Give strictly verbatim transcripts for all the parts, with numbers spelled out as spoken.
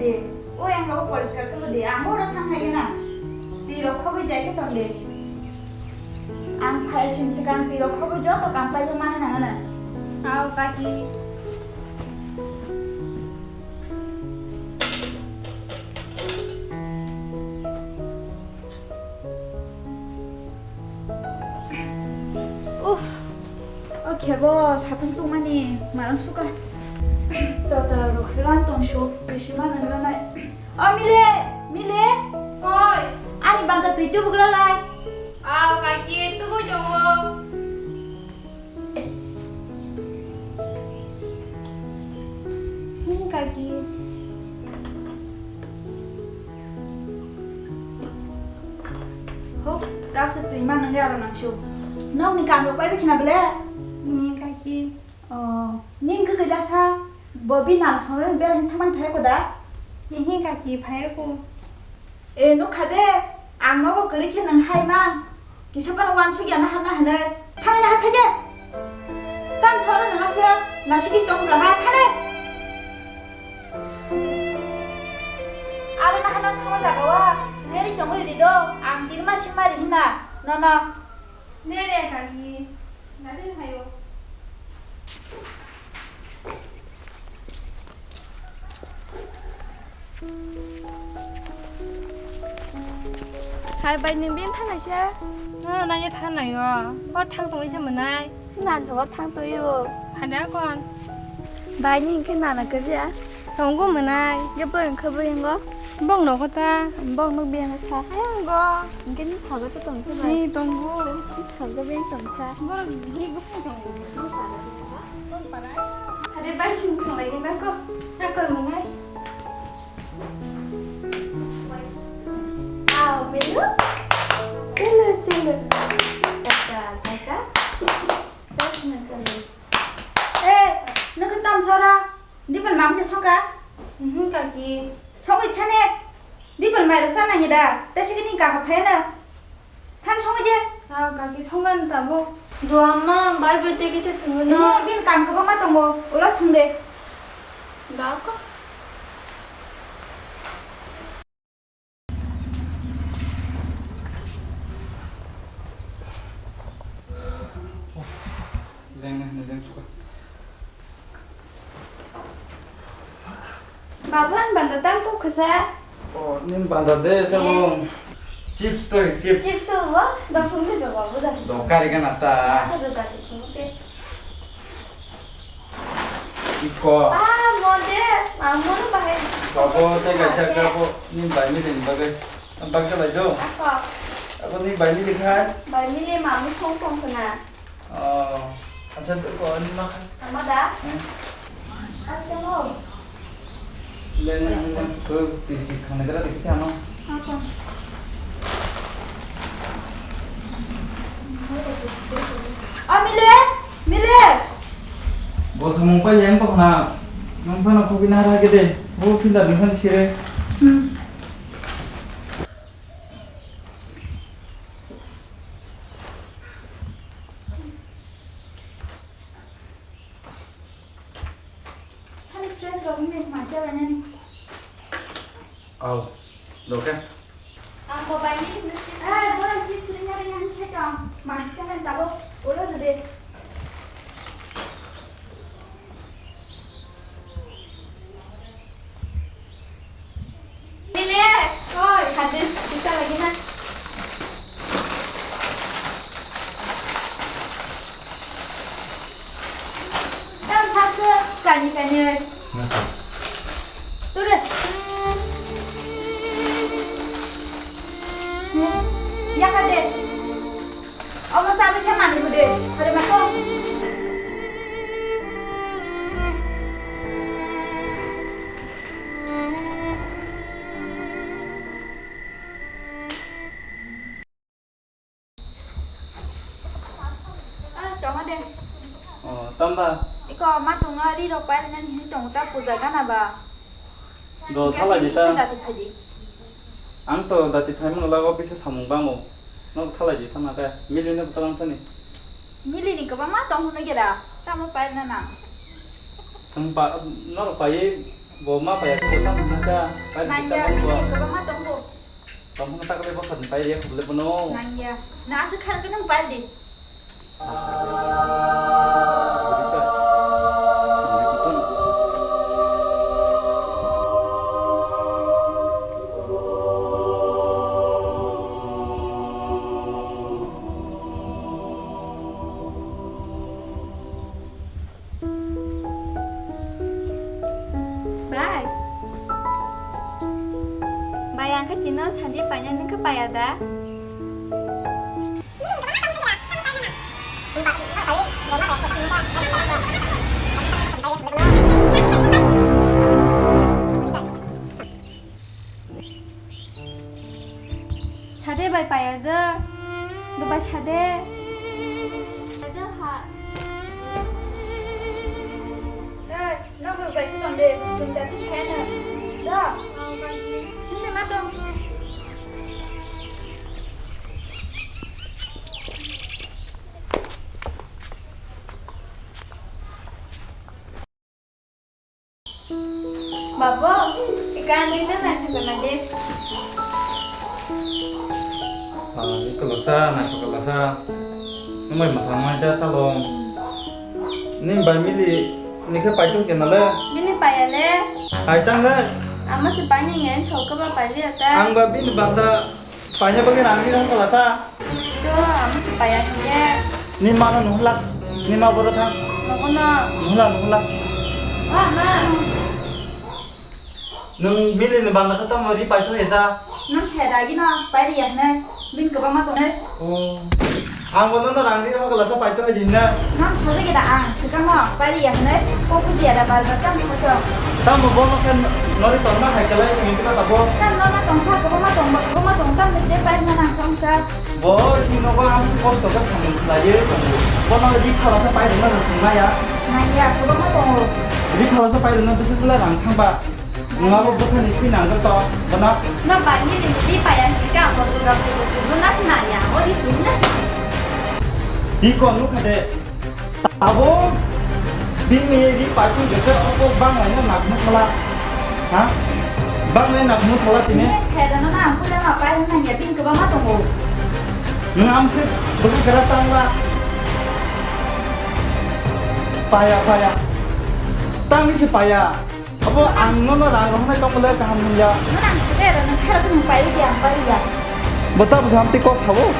De, o yang rogo poriskar khe de, ang oro thang hai na. Twi rok khobwi jai khe ton de. Ang phai sim swkang twi rok khobwi joto kam paijak mani nang na. Au kaki. Uff, o khebo satung tungmani mano suka. Tata rok se lan tong su, bisi ma nang lanai. O Mile, Mile. Oi. Ani banta twi tubu gra lai. Au kaki tubu jongo. Hmm, kaki. Ho, tak se twi ma nang ya ro nang shu. Nokni kam rok pai bikhi na bele? Ni kaki. Oh, ning khe kaisa bo bi nal song bele ni thaman thai ko da? Ni hi kaki phai ko. E, nukha de, ang nogo kwrwi khe nwng hai ma. Kisa phano uansuk ya na hana hwnwi. Thangwi na hai phai de. Tam soro nwng aswk naisik kisi tong bwla ha, thane. Aro na hana thangma jaga o, neri tongwi ri do, ang tin ma sim ma ri hina, nono. Nere kaki, nade hayo. Hai bai, nwng bini thangnai se? No, nanya thangnai o. Bo thang tongwi se mwnai. Nang thogo thang tongwi o. Hada kon. Bai, ni hwnkhe nana kwrwi ya? Tongo mwnai. Ge bo hwnkhe bo yango? Bong nogo ta. Bong nuk biyang kha. Ayango. Hwnkhe ni thogo to tongkhe bai. Ni tongo. Thogo biyang tongkha. Borok ni gufung tongo. Hade bai sing thanglaini bako. Chakor mwnai. Wow, Belu. Chelo, chelo. Kaka, kaka. Bas na kami. Eh, nang khe tam sora. Dipal mam khe soka? Mhm, kaki. Songwi thane. Dipal mai rok sa nang da. Ta sikini kaka phayana. Than songwi de. Ah, kaki, songrani tabuk. Duama, bai bai tei kisa thwngwi no. Ini bin kam kwbangma tongo, ulo thwng de. Da ko. Leng na hwnwi leng suka. Babu, ang banda tam tu khasa. Oh, nin banda de, chabong. Eh. Chips to, chips. Chips to, wa? Da phung de, babu, da. Do kari gana ta. Ada da, da, phung de. Iko. Ah, mo de, mamu no bahai. Babu, te kaisa ka bo, nin bai mi de, ni bagai. Ang baksa lai do. Ako. Ako nin bai mi de khai. Bai mi de, mamu song song khna. Oh, acha, to ko ani ma kha. Tama da? Hmm. Acha mo. Le, le, le, le. Ko tisi khana gara tisi ano. Acha. O Mile, Mile. Bo samung pa yang to khana. Nang pa na ko bina ra ke de. Bo pila bin khan sire. Hmm. Hani fresh rok ni mai chala nani. Au, doka. Ang bo bai ni ni. Ai, boy, chips ring hari yang chetong. Mai chala tabo, ulo de. Mile! Oi! Hadis, bisa lagi na. Tam sasa, kani kani. Naka. Ture. Ya kade. Omo sabi khe manwi hwdi, hare ma kok. Ah, tongma de. Oh, tamba. Iko ma tongna ri rok pai nani hin tong ta puja gana ba. Do thala di ta. Kisa dati phaidi. Ang to dati phaimung lago kisa samung bango. Nok thalai di thangna khe, Mili no bwtang thani. Mili ni kwbangma tong hwnwi gera, tamo paina nang. Thang pa, norok paiwi Bo ma paya ko tam na sa, pai di Nangya, ta bini bo. Kwbangma tongo. Tongphang ta kale bo khat pai ya khule bono. Nangya. Na se khar ka nang pai di. Bai. Bai, ang khe tino sadi paina nung khe paya da? Sade bai paya de. Do bai sade. Sade ha. Ei, nok rok bai tong de, sum da tin khe na. Da. Sum ma tong. Babu, ikan di na na thangna de. Ah, iko lasa, na iko lasa. Nung bai masang mai da salong. Ning bai mili, ni khe paitung kena le. Bini paya le. Hai tang le. Ama se pani ngen chok ba pali ata. Ang ba bini banda. Paina bagwi rang ni rang kalasa. To, amo se paya hiye. Ni mano nuhulak. Ni ma boro thang. Nogo no. Nuhulak, nuhulak. Wa ma. Nung mili ni banda kha tamo ri paitho esa. Nang se dagi no, pairi ya ne. Bin kaba ma to ne. Oh. Ang bono no rang ri rok lasa paito hai dinna. Nang sori geda ang, sikamo, pari ya hwnwi, kok buji ya da bar bar tamo hoto. Tamo bono khe nori tongma hai kalai ni kila tabo. Tam no na tongsa, kobo ma tong, kobo ma tong, tam de pai na nang songsa. Bo si nogo ang si kosto ka samung khlaiye tongo. Bono ri phalasa pai rwna rwsing maya. Nang ya, kobo ma tongo. Ri phalasa pai rwna bisi kila rang thangba. Nwng abo bwkhani thwi nangkhe to, bono? No bai nini mudi paya hwnwi khe ang bo duga bujo kubu na swnaya, o ri kubu na swnaya. Iko nukha de, tabuk bini ri paithung khe oko banglaino nakmu sala. Ha? Banglai nakmu sala tini? Nini sedano na ang puila ma pairwk nangya, bini kwbangma tongo. Nwng amswk bwkha kwrak tangla? Paya, paya. Tangwi se paya. Abo ang nono rang rohornai tongmole kaham hwnya. Nang sade ro, nang khera tong pai di ang pai ya. Bota bwsa amtwi kok sabo.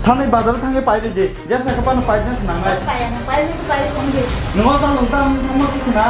Thangni bazar thangwi pai di. Jesa khe pano pai di nangnai. Pai ya, nang pai di, pai di, pai di. Nungo ta lung ta mung thangma khuna.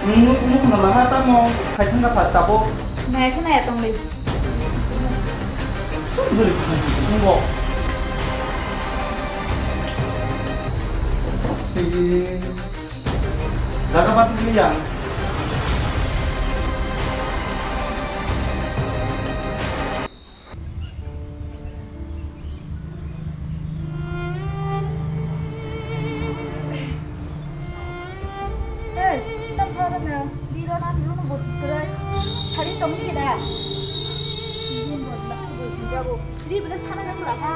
Nung mung khuna laha ta mo sai thangka pha tabo. Nai khuna ya tong di. Sum duri khana nungo. Si. Daga batu beli yang. Hey, tam thara na, di ro na, di ro na, bosu kere, sari tong ni da. Ini buat lah, buat jago. Di bela sana kan lah, ha?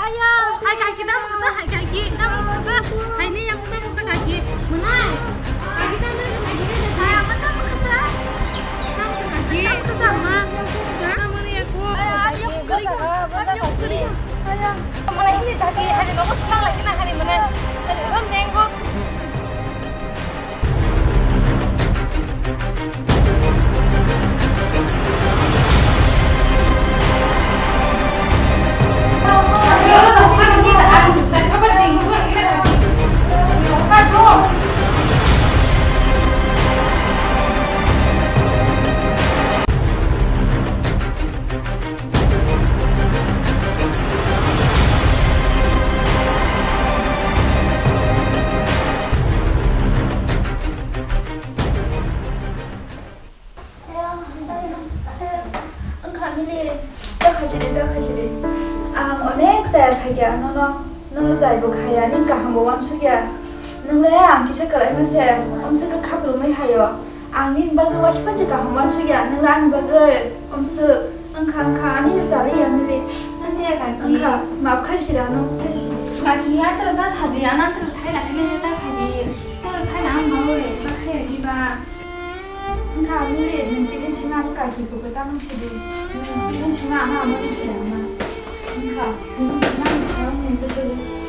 Aya, hai kaki, tamo kasa, hai kaki, tamo kasa, hai ni yang tamo kasa kaki, menai. Kaki tamo kasa kaki, hai apa tamo kasa? Tamo kasa kaki, tamo kasa ma. Tamo ni aku. Aya, aku kering, aku kering. Aya. Mana ini kaki, hari nopo senang lagi nah hari mana? Hari ram nenggo. Wngkha mili, da khaisidi, da khaisidi. Ang onek chaya khaikha nono, nono jaibo khaya, nini kahambo uansukya. Nwng le ang kisa kwlaima se, omswkhe khaprumwi haio. Ang nini bagwi waisa phano kaham uansukya, nwng ani bagwi umswk wngkha, wngkha, ani no chaliya mili. Nang de kaki. Wngkha, maaf khai sida no. Kaki, atro da sadi, anatro thaila khe ta sadi. Toro thaila ang mawi, ba khe di ba. Wngkha, mili, nwng tini sima ano kaki buko ta nung sidi. Nwng tini sima ano amo nung sidi ama. Wngkha, nwng tini sima ano nung sidi.